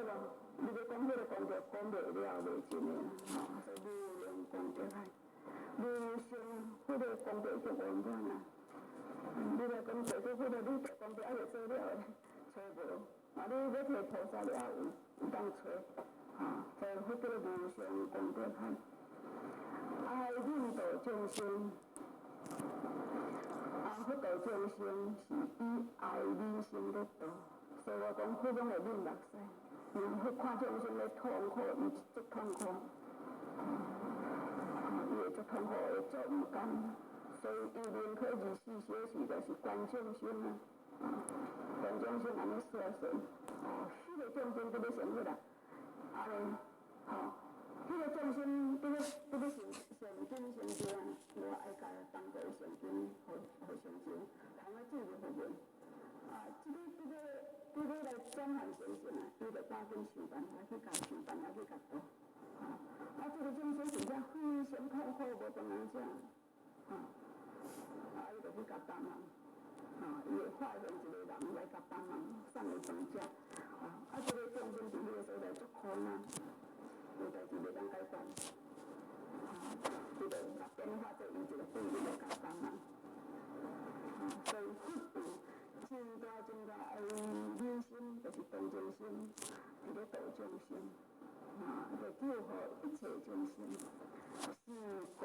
無？你欲講彼个功德，講袂了袂盡的，吼，所以無量功德海，無上佛的功德就圓滿啊！你來講做做佛的，你的功德猶未做了的，揣無？啊，你欲提菩薩了有，有當揣，哈，所以佛叫無上功德海，哀憫度眾生。啊，佛度眾生是以哀憫心咧度，所以我講佛攏會忍目屎，因為佛看眾生咧痛苦，伊足痛苦，伊會足痛苦，會足毋甘，所以伊寧可24小時就是觀眾生啊，觀眾生按呢說說，哦，彼個眾生佇咧成佛啦，按呢，吼，彼個眾生佇咧成成經成就啊，我愛共幫助伊成經，予予成就，通啊進入佛門。啊，這個來轉換成聖啊，伊就趕緊想辦法去共想辦法去共度。啊，啊，這個眾生真正非常痛苦，無飯通食。啊，啊，伊就去共幫忙。啊，伊會化現一個人來共幫忙，送伊飯食。啊，啊，這個眾生佇彼個所在足苦難，有代誌袂當解決。啊，伊就共變化做伊一個婦人來共幫忙。啊，所以佛有真大真大愛憫心，就是同情心，佇咧度眾生，啊，就救護一切眾生，是故